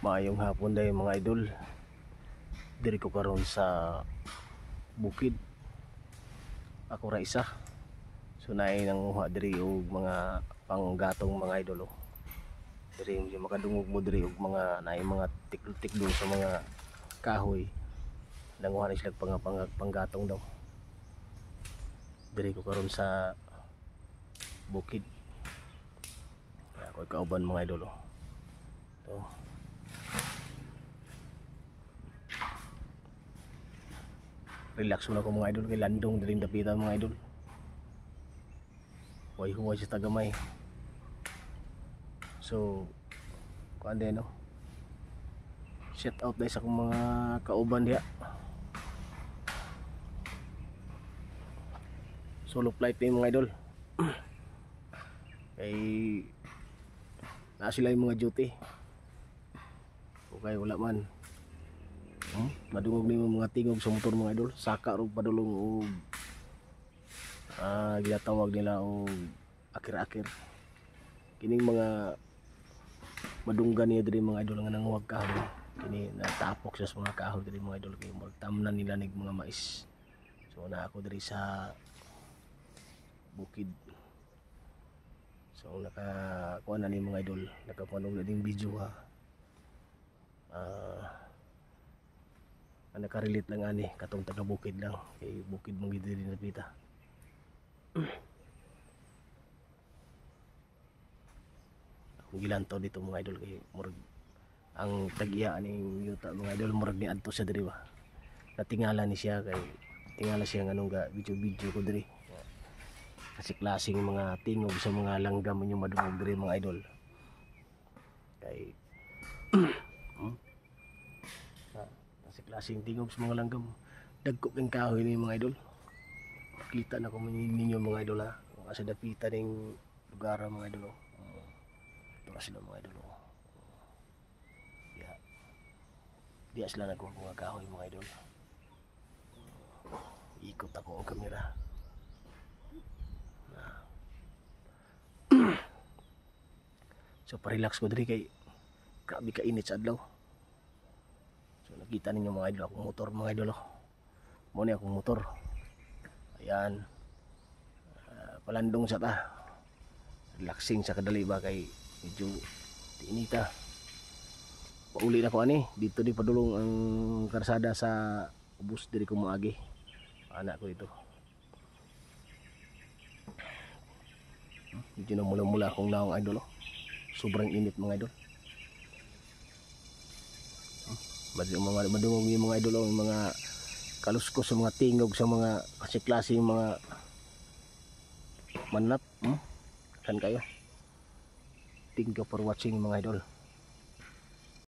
Maayong hapon day, mga idol. Diri ko karon sa bukid. Ako ra isa. So naay nanguha diri og mga panggatong, mga idol, oh. Diri mo makadungog mo diri og mga naay mga tiklo-tiklo sa mga kahoy. Nanguha ni sila panggatong daw. Diri ko karon sa bukid. Ako kauban, mga idol, oh. To. Relax muna ko, mga idol, kay landong diri dapitan, mga idol. Huway huway sa tagamay. So kuan din, no, shout out dahil sa akong mga kauban diha. Solo flight ni, mga idol, kay naa sila yung mga duty. Okay, wala man. Madungog nimo mga tingog sa motor, mga idol. Saka ro padulong og ginatawag nila og akir-akir. Kining mga madunggan niya diri, mga idol, nga nanguwag kahoy. Kini natapok siya sa mga kahoy diri, mga idol, kay murag tamnan nila nig mga mais. So na ako diri sa bukid. So naka kuha na ni, mga idol, nakakuha na ding video ha. Ang nakarelate lang ani katong taga bukid lang kay bukid mong diri napita. Akong gilantaw dito, mga idol, kay murag ang tag-iya aning yuta, mga idol, murag ni adto sa diri ba. Natingala ni siya kay tingala siya nganong ga video video ko diri. Kasi klaseng mga tingog sa mga langgam inyo madungog diri, mga idol. Kay Kasi klaseng tingog sa mga langgam. Dagko king kahoy ni, mga idol. Makita na ko ninyo, mga idol, ha. Kung asa dapita ning lugar, mga idol, oh. Ito na sila, mga idol, oh. Diya. Diya sila nagkuha mga kahoy, mga idol. Ikot ako ang kamera. So pa-relax ko diri kay grabe ka init sa adlaw. So nakita ninyo, mga idol, akong motor, mga idol, oh. Mo ni akong motor. Ayan. Palandong sa ta. Relaxing sa kadali ba kay medyo tiinita. Pauli na ko ani dito di padulong ang karsada sa ubos diri ko moagi. Anak ko dito. Medyo na mula-mula akong naong, idol, oh. Sobrang init, mga idol. Madungog yung mga idol, oh, yung mga kaluskos sa mga tingog sa mga kasi-klase yung mga manat. Saan kayo? Thank you for watching, mga idol.